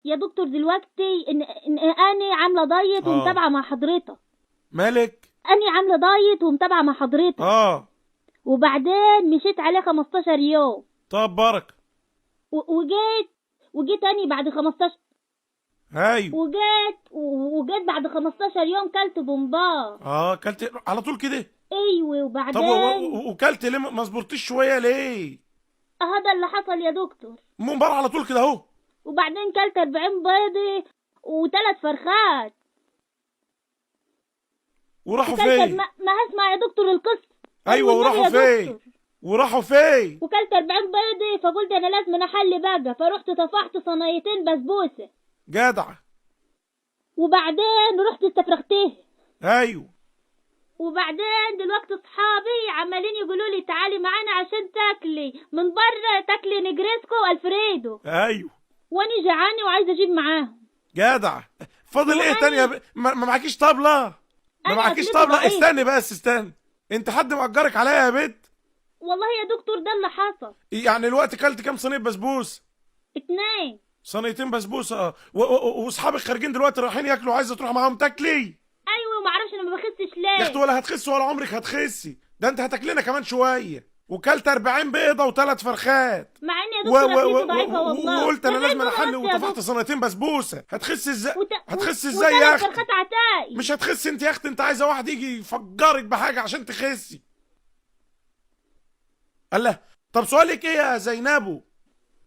يا دكتور دلوقتي إن انا عامله دايت آه. ومتابعة مع حضرتك. مالك؟ انا عامله دايت ومتابعة مع حضرتك. اه. وبعدين مشيت عليه 15 يوم. طب بركة. وجيت تاني بعد 15. ايوه. وجيت بعد 15 يوم كلت بومبار. اه كلت على طول كده؟ ايوه. وبعدين طب وكلت ليه؟ ما صبرتيش شوية ليه؟ هذا اللي حصل يا دكتور. ممبار على طول كده اهو. وبعدين كلت 40 بيضة وثلاث فرخات. وراحوا وكلت فين؟ ما هسمع يا دكتور القصة. ايوه والنبي وراحوا يا فين؟ دكتور. وراحوا فين؟ وكلت 40 بيضة، فقلت انا لازم احل بقى، فرحت طفحت صينيتين بسبوسة. جدع. وبعدين رحت استفرغتها. ايوه. وبعدين دلوقتي اصحابي عمالين يقولوا لي تعالي معانا عشان تاكلي من بره، تاكلي نجريسكو والفريدو. ايوه. وانا جعانة وعايزه اجيب معاهم. جدع. فاضل ايه تاني يا ما معكيش طبله؟ ما أنا معكيش أكلته طبله؟ ضعيف. استني بس استني، انت حد مأجرك عليا يا بنت؟ والله يا دكتور ده اللي حصل. يعني الوقت كلت كام صينية بسبوسه؟ 2. صينيتين بسبوسه. اه. واصحابك خارجين دلوقتي رايحين ياكلوا، عايزه تروح معاهم تاكلي؟ ايوه. وما اعرفش انا ما بخسش ليه. يا اختي ولا هتخس ولا عمرك هتخسي، ده انت هتاكلنا كمان شوية. وكلت 40 بيضة وثلاث فرخات. مع ان يا دكتور اكلتي ضعيفة والله. وقلت انا 40 لازم بيضة احل بس يا وطفحت دكتور. صينيتين بسبوسه. هتخسي ازاي؟ هتخسي ازاي يا وتلات اختي؟ فرخات عتاقي. مش هتخسي انت يا اختي، انت عايزه واحد يجي يفجرك بحاجة عشان تخسي. الله. طب سؤالك ايه يا زينبو؟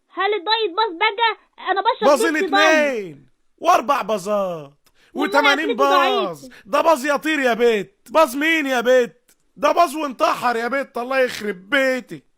هل الدايت باظ بقى؟ انا بشرب باظين بيبسي دايت. 2 و4 باظات والله و80 أكلتي باظ. ضعيفة. ده باظ يطير يا بيت. باظ مين يا بيت؟ ده باظ وانتحر يا بيت. الله يخرب بيتك.